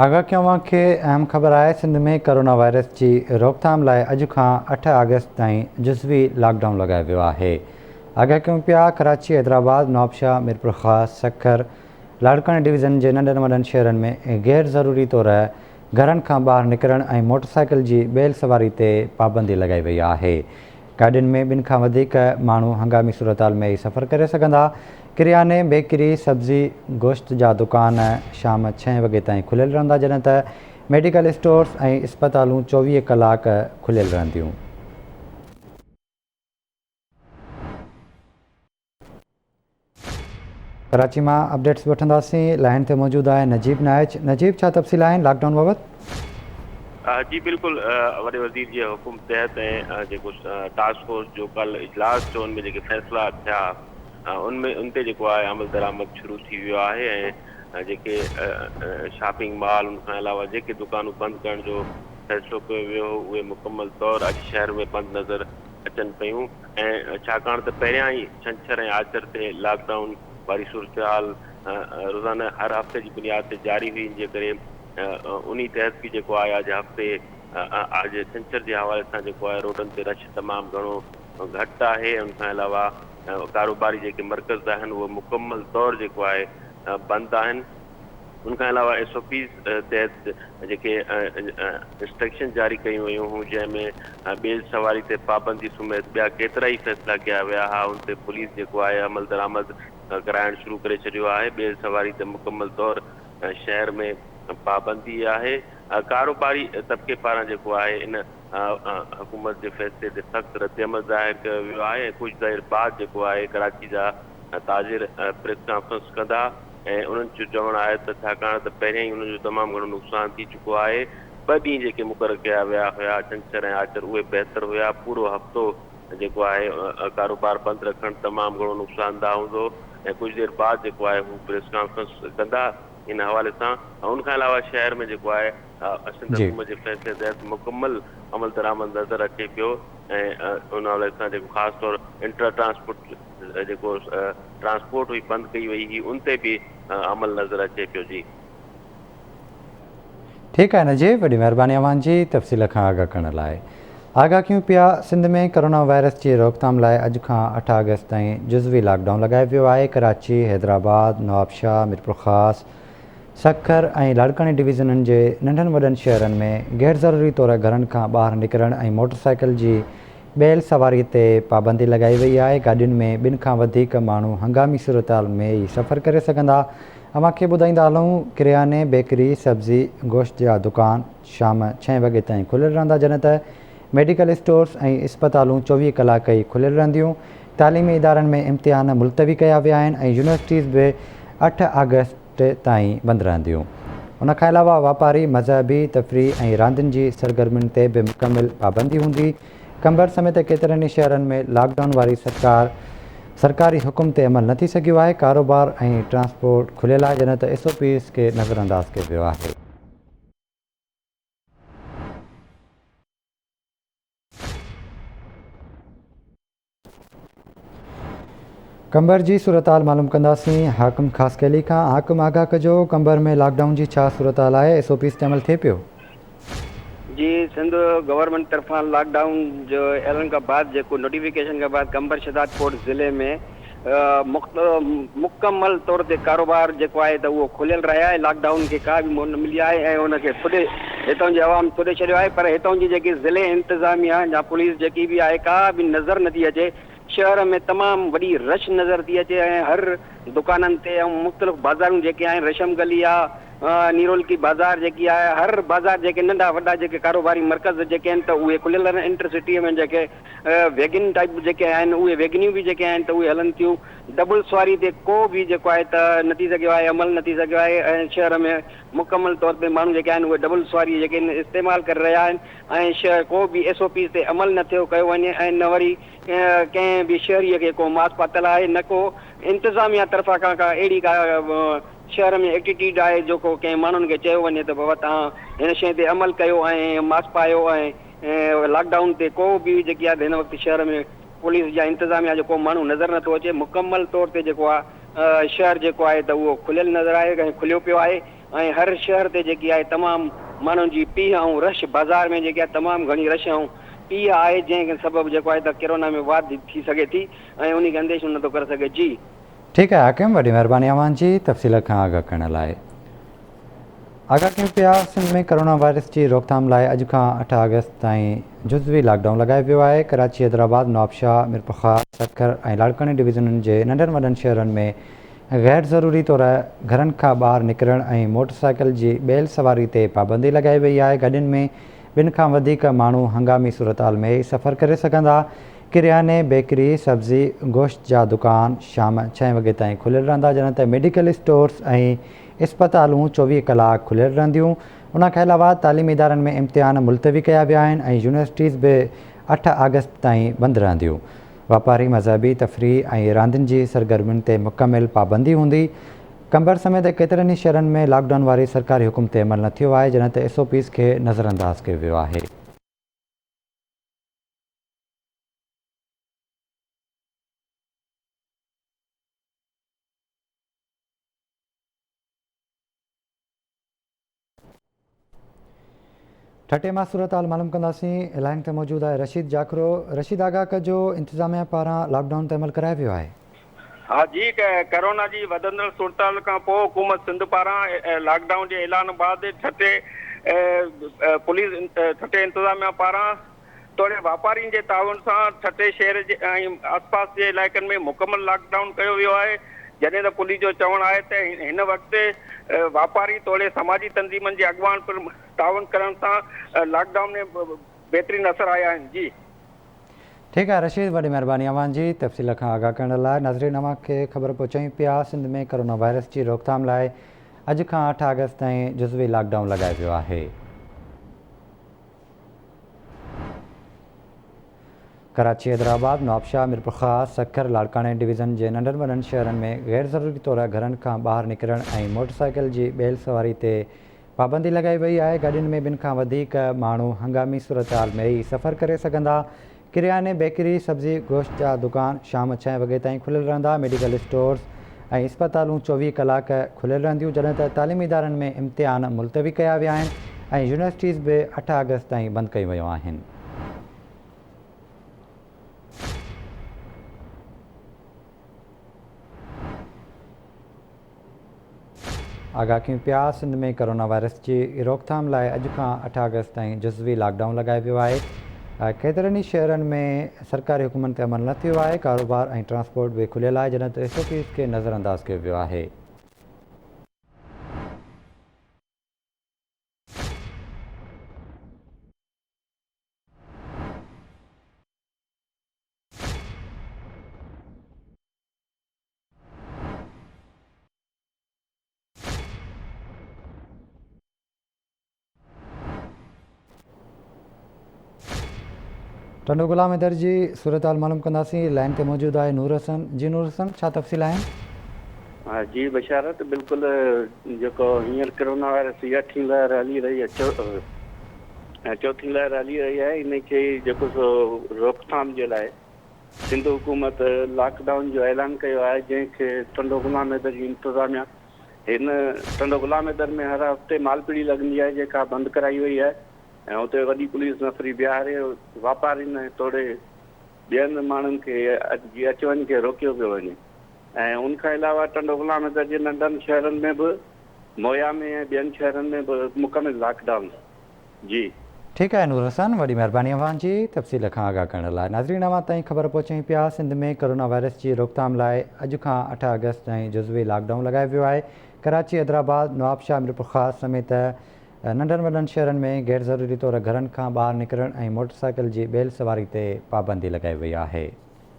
آگاهه ڪيون اوهان کي اهم خبر آهي سنڌ ۾ ڪرونا وائرس جي روڪٿام لاء اڄ کان 8 آگسٽ تائين جزوي لاڪ ڊائون لڳايو ويو آهي. آگاهه ڪيون پيا ڪراچي، حيدرآباد، نوابشاهه، ميرپورخاص، سکر، لاڙڪاڻي ڊويزن جي ننڍن وڏن شهرن ۾ غير ضروري طور گهرن کان ٻاهر نڪرڻ ۽ موٽرسائيڪل جي ٻيل سواري تي پابندي لڳائي وئي آهي. گاڏين ۾ ٻن کان وڌيڪ ماڻهو هنگامي صورتحال ۾ ئي سفر ڪري سگهندا. ڪرياني، بيڪري، سبزي، گوشت جا دڪان شام ڇهين وڳي تائين کليل رهندا جڏهن ته ميڊيڪل اسٽورز ۽ اسپتالون 24 ڪلاڪ کليل رهنديون. ڪراچي مان اپڊيٽس وٺنداسين، لائين تي موجود آهي نجيب نائچ. نجيب ڇا تفصيل آهن لاڪ ڊائون بابت؟ جي بلڪل وڏي وزير جي حڪم تحت ۽ جيڪو ٽاسڪ فورس جو ڪل اجلاس ٿيو ان ۾ جيڪي فيصلا ٿيا ان ۾ ان تي جيڪو آهي عمل درآمد شروع ٿي ويو آهي ۽ جيڪي شاپنگ مال ان کان علاوه جيڪي دڪانون بند ڪرڻ جو فيصلو ڪيو ويو هو اهي مڪمل طور اڄ شهر ۾ بند نظر اچن پيون ۽ ڇاڪاڻ ته پهريان ئي ڇنڇر ۽ آچر تي لاڪ ڊائون واري صورتحال روزانه هر هفتي جي بنياد تي جاري هئي ان جي ڪري انهي تحت به جيڪو آهي اڄ هفتي اڄ ڇنڇر جي حوالي سان جيڪو آهي روڊن تي رش تمام گهڻو گهٽ آهي ان کان علاوه ڪاروباري جيڪي مرڪز آهن اهي مڪمل طور جيڪو آهي بند آهن. ان کان علاوه ايس او پيز تحت جيڪي انسٽرڪشن جاري ڪيون ويون هيون جنهن ۾ ٻيل سواري تي پابندي سميت ٻيا ڪيترائي فيصلا ڪيا ويا ها ان تي پوليس جيڪو آهي عملدرآمد ڪرائڻ شروع ڪري ڇڏيو آهي ٻيل سواري تي مڪمل طور شهر ۾ پابندي آهي ڪاروباري طبقي پاران جيڪو آهي ان حڪومت جي فيصلي تي سخت ردعمل ظاهر ڪيو ويو آهي ۽ ڪجهه دير بعد جيڪو آهي ڪراچي جا تاجر پريس ڪانفرنس ڪندا ۽ انهن جو چوڻ آهي ته ڇاڪاڻ ته پهريان ئي انهن جو تمام گهڻو نقصان ٿي چڪو آهي، ٻه ڏينهن جيڪي مقرر ڪيا ويا هيا ڇنڇر ۽ آچر اهي بهتر هيا، پورو هفتو جيڪو آهي ڪاروبار بند رکڻ تمام گهڻو نقصان ده هوندو ۽ ڪجهه دير بعد جيڪو آهي هو پريس ڪانفرنس ڪندا ان حوالي سان ۽ ان کان علاوه شهر ۾ جيڪو آهي سنڌ حڪومت جي فيصلي تحت مڪمل عملدرآمد نظر اچي پيو ۽ ان حوالي سان جيڪو خاص طور انٽرا ٽرانسپورٽ جيڪو ٽرانسپورٽ هئي بند ڪئي وئي هئي ان تي به عمل نظر اچي پيو جي. ٺيڪ آهي نجيب وڏي مهرباني اوهان جي تفصيل کان آگاهه ڪرڻ لاء. آگاهه ڪيون پيا سنڌ ۾ ڪرونا وائرس جي روڪٿام لاء اڄ کان 8 آگسٽ تائين جزوي لاڪ ڊائون لڳايو ويو آهي ڪراچي، حيدرآباد، نوابشاهه، ميرپورخاص، سکر ۽ لاڙڪاڻي ڊويزنن جي ننڍن وڏن شهرن ۾ غيرضروري طور گهرن کان ٻاهر نڪرڻ ۽ موٽرسائيڪل جي ٻيل سواري تي پابندي لڳائي وئي آهي، گاڏين ۾ ٻن کان وڌيڪ ماڻهو هنگامي صورتحال ۾ ئي سفر ڪري سگهندا، اوهان کي ٻڌائيندا هلون ڪرياني، بيڪري، سبزي، گوشت جا دڪان شام ڇهين وڳي تائين کليل رهندا جڏهن ته ميڊيڪل اسٽورز ۽ اسپتالون 24 ڪلاڪ ئي کليل رهنديون، تعليمي ادارن ۾ امتحان ملتوي ڪيا ويا آهن ۽ يونيورسٽيز به 8 آگسٽ تائين بند رهنديون. ان کان علاوه واپاري، مذهبي، تفريح ۽ راندين جي سرگرمين تي به مڪمل پابندي هوندي. قمبر سميت ڪيترن ئي شهرن ۾ لاڪ ڊائون واري سرڪار سرڪاري حڪم تي عمل نه ٿي سگهيو آهي، ڪاروبار ۽ ٽرانسپورٽ کليل آهي جڏهن ته ايس او پيز کي نظرانداز ڪيو ويو آهي. قمبر جي صورتحال معلوم ڪنداسين حاڪم خاصخيلي کان، حاڪم آگاهه ڪجو قمبر ۾ لاڪ ڊائون جي ڇا صورتحال آهي، ايس او پيز تي عمل ٿئي پيو؟ جي سنڌ گورنمينٽ طرفان لاڪ ڊائون جو اعلان کان بعد جيڪو نوٽيفڪيشن کان بعد قمبر شھدادڪوٽ ضلعي ۾ مڪمل طور تي ڪاروبار جيڪو آهي ته اهو کليل رهيا آهي لاڪ ڊائون کي ڪا به منهن نه ملي آهي ۽ ان کي ٿڏي هتان جي عوام ٿڏي ڇڏيو آهي پر هتان جي جيڪي ضلعي انتظاميا يا پوليس جيڪي به آهي ڪا به نظر نٿي اچي شهر ۾ تمام وڏي رش نظر ٿي اچي ۽ هر دڪانن تي ۽ مختلف بازارون جيڪي آهن ريشم گلي آ نيرولڪي بازار جيڪي آهي هر بازار جيڪي ننڍا وڏا جيڪي ڪاروباري مرڪز جيڪي آهن ته اهي کليل آهن انٽر سٽي ۾ جيڪي ويگن ٽائيپ جيڪي آهن اهي ويگنيون به جيڪي آهن ته اهي هلن ٿيون ڊبل سواري تي ڪو به جيڪو آهي ته نه ٿي سگهيو آهي عمل نه ٿي سگهيو آهي ۽ شهر ۾ مڪمل طور تي ماڻهو جيڪي آهن اهي ڊبل سواري جيڪي آهن استعمال ڪري رهيا آهن ۽ شهر ڪو به ايس او پيز تي عمل نه ٿيو ڪيو وڃي ۽ نه وري ڪنهن به شهري کي ڪو ماسڪ پاتل آهي نه ڪو انتظاميا طرفان کان ڪا اهڙي ڪا شهر ۾ ايٽيٽيوڊ آهي جو ڪو ڪنهن ماڻهن کي چيو وڃي ته بابا توهان هن شيء تي عمل ڪيو ۽ ماسڪ پايو ۽ لاڪ ڊائون تي ڪو به جيڪي آهي هن وقت شهر ۾ پوليس يا انتظاميا جو ڪو ماڻهو نظر نٿو اچي مڪمل طور تي جيڪو آهي شهر جيڪو آهي ته اهو کليل نظر آيو ۽ کليو پيو آهي ۽ هر شهر تي جيڪي آهي تمام ماڻهن جي پيهه ۽ رش بازار ۾ جيڪي آهي تمام گهڻي رش ۽ پيهه آهي جنهن سبب جيڪو آهي ته ڪرونا ۾ واڌ ٿي سگهي ٿي ۽ انهي کي انديشو نٿو ڪري سگهي جي. ٺيڪ آهي حاڪم وڏي مهرباني اوهان جي تفصيل کان آگاهه ڪرڻ لاء. آگاهه ڪيون پيا سنڌ ۾ ڪرونا وائرس جي روڪٿام لاء اڄ کان اٺ آگسٽ تائين جزوي لاڪ ڊائون لڳايو ويو آهي ڪراچي حيدرآباد نوابشاهه ميرپورخاص سکر ۽ لاڙڪاڻي ڊويزنن جي ننڍن وڏن شهرن ۾ غير ضروري طور گهرن کان ٻاهر نڪرڻ ۽ موٽر سائيڪل جي ٻيل سواري تي پابندي لڳائي وئي آهي، گاڏين ۾ ٻن کان وڌيڪ ماڻهو هنگامي صورتحال ۾ ئي سفر ڪري سگهندا، ڪرياني، بيڪري، سبزي، گوشت جا دڪان شام ڇهين وڳي تائين کليل رهندا جڏهن ته ميڊيڪل اسٽورز ۽ اسپتالون 24 ڪلاڪ کليل رهنديون، ان کان علاوه تعليمي ادارن ۾ امتحان ملتوي ڪيا ويا آهن ۽ يونيورسٽيز به اٺ آگسٽ تائين بند رهنديون. واپاري، مذهبي، تفريح ۽ راندين جي سرگرمين تي مڪمل پابندي هوندي. قمبر سميت ڪيترن ئي شهرن ۾ لاڪ ڊائون واري سرڪاري حڪم تي عمل نه ٿيو آهي، جڏهن ته ايس او پيز کي نظرانداز ڪيو ويو آهي. ٺٽي مان صورتحال معلوم ڪنداسين، لائين تي موجود آهي رشيد جاکرو، رشيد آگاهه ڪجو انتظاميا پاران لاڪ ڊائون تي عمل ڪرايو ويو آهي. ها جي ڪرونا جي وڌندڙ صورتحال کان پوء حڪومت سنڌ پاران لاڪ ڊائون جي اعلان بعد ٺٽي پوليس ٺٽي انتظاميا پاران توڙي واپارين جي تعاون سان ٺٽي شهر جي ۽ آسپاس جي علائقن ۾ مڪمل لاڪ ڊائون ڪيو ويو آهي جڏهن ته پوليس جو چوڻ آهي ته هن وقت واپاري توڙي سماجي تنظيمن جي اڳواڻ پڻ تعاون ڪرڻ سان لاڪ ڊائون ۾ بهترين اثر آيا آهن جي. ٺيڪ آهي رشيد وڏي مهرباني اوهان جي تفصيل کان آگاهه ڪرڻ لاء ناظرين اوهان کي خبر پهچايون پيا سنڌ ۾ ڪرونا وائرس جي روڪٿام لاء اڄ کان اٺ آگسٽ تائين جزوي لاڪ ڊائون لڳايو ويو آهي. ڪراچي، حيدرآباد، نوابشاهه، ميرپورخاص، سکر، لاڙڪاڻي ڊويزن جي ننڍن وڏن شهرن ۾ غير ضروري طور گهرن کان ٻاهر نڪرڻ ۽ موٽرسائيڪل جي ٻيل سواري تي پابندي لڳائي وئي آهي، گاڏين ۾ ٻن کان وڌيڪ ماڻهو هنگامي صورتحال ۾ ئي سفر ڪري سگهندا، ڪرياني، بيڪري، سبزي، گوشت جا دڪان شام ڇهين وڳي تائين کليل رهندا، ميڊيڪل اسٽورز ۽ اسپتالون 24 ڪلاڪ کليل رهنديون، جڏهن ته تعليمي ادارن ۾ امتحان ملتوي ڪيا ويا آهن ۽ يونيورسٽيز به اٺ آگسٽ تائين بند ڪيون ويون آهن. آگاهه ڪيون پيا، سنڌ ۾ ڪرونا وائرس جي روڪٿام لاء اڄ کان اٺ آگسٽ تائين جزوي لاڪ ڊائون لڳايو ويو آهي، ڪيترن ئي شهرن ۾ سرڪاري حڪمن تي عمل نه ٿيو آهي، ڪاروبار ۽ ٽرانسپورٽ به کليل آهي، جڏهن ته ايس او پيز کي نظرانداز ڪيو ويو آهي. ٽنڊو غلام حيدر جي صورتحال معلوم ڪنداسين لائن تي موجود آهي نور حسن جي نور حسن ڇا تفصيل آهن؟ ها جي بشارت بلڪل جيڪو هينئر ڪرونا وائرس جي اٺين لهر هلي رهي آهي چوٿين لهر هلي رهي آهي ان کي جيڪو سو روڪٿام جي لاء سنڌ حڪومت لاڪ ڊائون جو اعلان ڪيو آهي جنهن کي ٽنڊو غلام حيدر جي انتظاميا هن ٽنڊو غلام حيدر ۾ هر هفتي مال پڙي لڳندي آهي جيڪا بند ڪرائي وئي آهي ۽ اتي وڏي پوليس نفري بيهاري واپارين ۽ توڙي ٻين ماڻهن کي جي اچ وڃ کي روڪيو پيو وڃي ۽ ان کان علاوه ٽنڊو غلام حيدر جي ننڍن شهرن ۾ به مويا ۾ ۽ ٻين شهرن ۾ به مڪمل لاڪ ڊائون جي. ٺيڪ آهي نور حسن وڏي مهرباني اوهان جي تفصيل کان آگاهه ڪرڻ لاء ناظرين اوهان تائين خبر پهچائين پيا سنڌ ۾ ڪرونا وائرس جي روڪٿام لاء اڄ کان اٺ آگسٽ تائين جزوي لاڪ ڊائون لڳايو ويو آهي ڪراچي حيدرآباد نوابشاهه ميرپورخاص سميت ننڍن وڏن شهرن ۾ غير ضروري طور گهرن کان ٻاهر نڪرڻ ۽ موٽرسائيڪل جي ٻيل سواري تي پابندي لڳائي وئي آهي.